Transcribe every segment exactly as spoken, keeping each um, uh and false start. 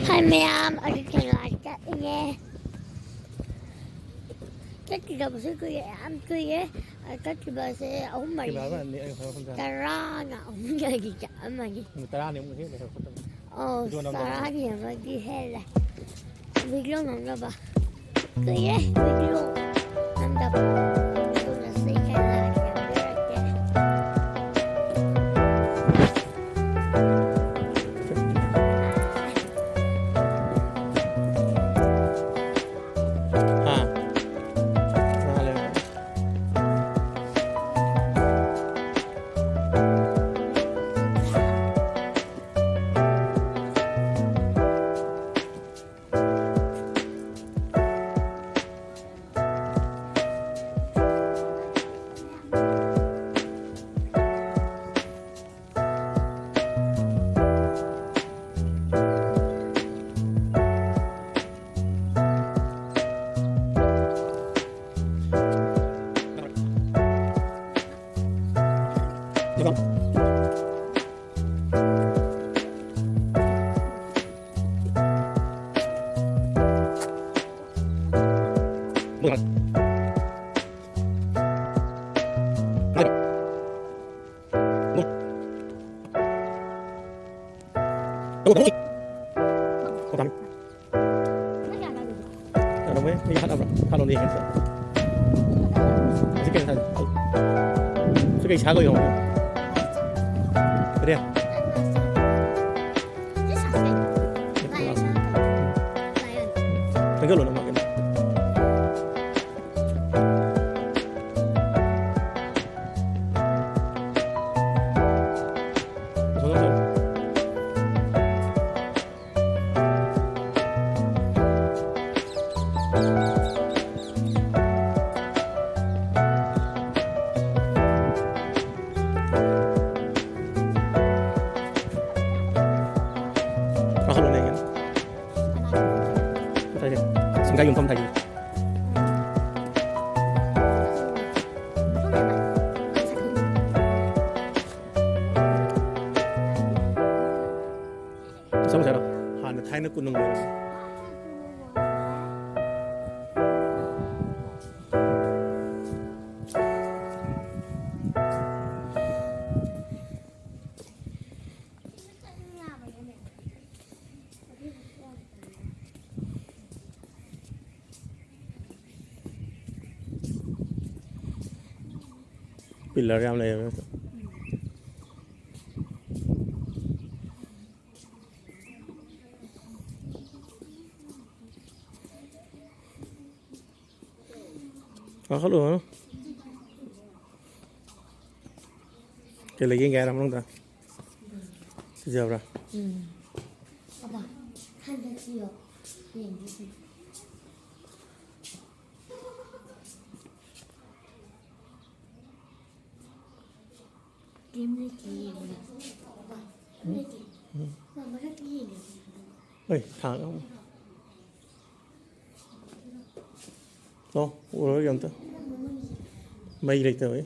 ꯍꯥꯏ ꯃꯌꯥꯝ, ꯑꯩ ꯀꯩꯅꯣ ꯆꯠꯂꯤꯅꯦ꯫ ꯆꯠꯈꯤꯗꯕꯁꯨ ꯀꯨꯏꯔꯦ, ꯌꯥꯝ ꯀꯨꯏꯔꯦ꯫ ꯑ, ꯆꯠꯈꯤꯕꯁꯦ ꯑꯍꯨꯝ ꯃꯔꯤ, ꯀꯤꯂꯣꯃꯤꯇꯔ ꯑꯅꯤ, ꯑꯩ ꯈꯔ ꯍꯟꯊꯔꯦ꯫ ꯇꯔꯥꯅ ꯑꯍꯨꯝꯗꯒꯤ ꯆꯠꯂꯝꯃꯅꯤ꯫ ꯃꯤꯅꯤꯠ ꯇꯔꯥꯅꯤꯃꯨꯛ ꯍꯦꯜꯂꯦ ꯆꯠꯄꯗ꯫ ꯑꯧ, ꯚꯤꯗꯤꯑꯣ ꯅꯝꯗꯕ꯫ ꯇꯔꯥꯅꯤꯃꯨꯛꯇꯤ ꯍꯦꯜꯂꯦ꯫ ꯚꯤꯗꯤꯑꯣ ꯅꯝꯅꯕ꯫ ꯀꯨꯏꯔꯦ, ꯚꯤꯗꯤꯑꯣ ꯅꯝꯗꯕ꯫ ꯑꯗꯨꯅ ꯁꯤ ꯈꯔ ꯌꯥꯝ ꯂꯩꯔꯛꯀꯦ꯫ ꯍꯥ? ꯃꯥ ꯂꯩꯔꯝꯃꯦ꯫ ꯀꯩꯅꯣ ꯃꯣꯏ ꯃꯤ ꯍꯥꯠꯅꯕ꯭ꯔꯣ? ꯍꯥꯠꯂꯣꯅꯦ ꯌꯦꯡꯒꯦ ꯑꯝꯇ꯫ ꯑꯁꯤ ꯀꯩꯅꯣ ꯁꯥꯏ-, ꯁꯤ ꯀꯩ ꯁꯥ ꯀꯧꯏꯅꯣ? ꯀꯔꯤ? ꯆꯪꯁꯤꯜꯂꯣ ꯅꯪ ꯃꯥꯒꯤ꯫ ꯆꯪꯁꯤꯜꯂꯣ, ꯆꯪꯁꯤꯜꯂꯣ꯫ ꯀꯥꯈꯠꯂꯣꯅꯦ, ꯀꯩꯅꯣ꯫ ꯉꯁꯥꯏꯒꯤ ꯁꯤꯡꯒꯥꯏ ꯌꯣꯟꯐꯝ ꯊꯥꯏꯗꯨ꯫ ꯆꯪꯉꯨꯁꯦ ꯍꯥꯏꯔꯣ? ꯍꯥꯟꯅ ꯊꯥꯏꯅ ꯀꯣꯅꯨꯡ ꯑꯣꯏꯔꯝꯃꯤ꯫ ꯄꯤꯂꯔ ꯌꯥꯝ ꯂꯩꯌꯦꯕ꯫ ꯀꯥꯈꯠꯂꯣ꯫ ꯀꯩ ꯂꯩꯒꯦ ꯌꯦꯡꯒꯦ ꯍꯥꯏꯔꯣ ꯃꯅꯨꯡꯗ? ꯁꯤꯁꯦ ꯌꯥꯕ꯭ꯔꯥ? ꯎꯝ꯫ ꯑꯕꯥ, ꯍꯟꯗꯛꯀꯤꯌꯣ꯫ ꯌꯦꯡꯒꯦ ꯁꯤ꯫ ꯀꯩꯝ ꯂꯩꯇꯦ, ꯌꯦꯡꯉꯨꯅꯦ꯫ ꯑꯕꯥ, ꯀꯩꯝ ꯂꯩꯇꯦ꯫ ꯎꯝ꯫ ꯑꯕꯥ, ꯃꯊꯛꯇ ꯌꯦꯡꯒꯦ꯫ ꯍꯣꯏ, ꯊꯥꯡ ꯑꯃ꯫ ꯂꯥꯎ, ꯎꯔꯔꯣꯏꯒꯦ ꯑꯝꯇ꯫ ꯃꯩ ꯂꯩꯇꯕꯩ꯫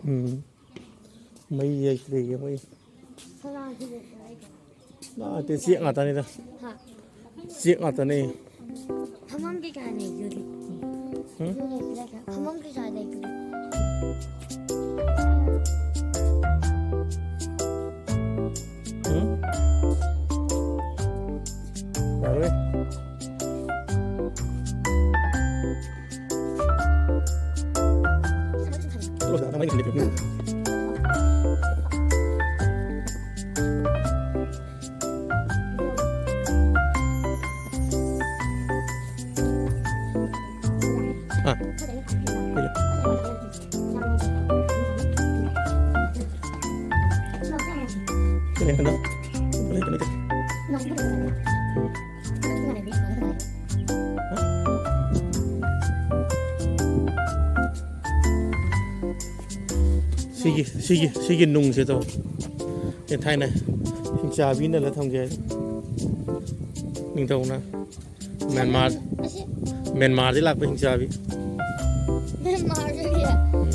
ꯎꯝ꯫ ꯃꯩ ꯂꯩꯇ꯭ꯔꯦꯌꯦ ꯃꯣꯏ꯫ ꯂꯥꯛꯇꯦ, ꯆꯦꯛ ꯉꯥꯛꯇꯅꯤꯗ꯫ ꯍꯥ? ꯆꯦꯛ ꯉꯥꯛꯇꯅꯦ꯫ ꯐꯝꯐꯝ ꯀꯩꯀꯥ ꯂꯩꯇ꯭ꯔꯗꯤ꯫ ꯎꯝ? ꯐꯝꯐꯝ ꯀꯩꯀꯥ ꯂꯩꯇ꯭ꯔꯗꯤ꯫ ꯎꯝ? ꯌꯥꯔꯣꯏ꯫ ꯑꯥ꯫ ꯀꯩꯅꯣ? ꯂꯩꯇꯦ, ꯂꯩꯇꯦ꯫ ꯁꯤꯒꯤ, ꯁꯤꯒꯤ, ꯁꯤꯒꯤ ꯅꯨꯡꯁꯦ ꯇꯧ꯫ ꯑꯦ, ꯊꯥꯏꯅ ꯍꯤꯡꯆꯥꯕꯤ ꯅꯜꯂ ꯊꯝꯒꯦ ꯍꯥꯏ꯫ ꯅꯤꯡꯊꯧꯅ ꯃ꯭ꯌꯥꯟꯃꯥꯔ, ꯑꯁꯤ ꯃ꯭ꯌꯥꯟꯃꯥꯔꯗꯩ ꯂꯥꯛꯄ ꯍꯤꯡꯆꯥꯕꯤ꯫ ꯃ꯭ꯌꯥꯟꯃꯥꯔꯗꯒꯤ? ꯎꯝ꯫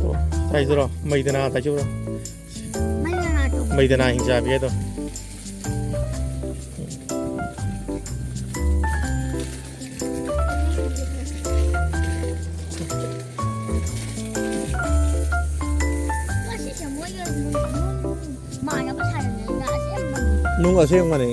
ꯑꯣ, ꯇꯥꯏꯗꯨꯔꯣ? ꯃꯩꯗꯅꯥ ꯇꯥꯏꯆꯧꯔꯣ? ꯃꯩ ꯃꯅꯥꯛꯇꯣ꯫ ꯃꯩꯗꯅꯥ ꯍꯤꯡꯆꯥꯕꯤ ꯍꯥꯏꯗꯣ꯫ ꯑꯁꯤꯁꯦ ꯃꯣꯏꯒꯤ ꯅꯨꯡ, ꯅꯨꯡ ꯃꯥꯟꯅꯕ ꯁꯥꯟꯅꯅꯤꯡꯉꯥꯏ ꯑꯁꯦꯡꯕꯅꯤ꯫ ꯅꯨꯡ ꯑꯁꯦꯡꯕꯅꯤ꯫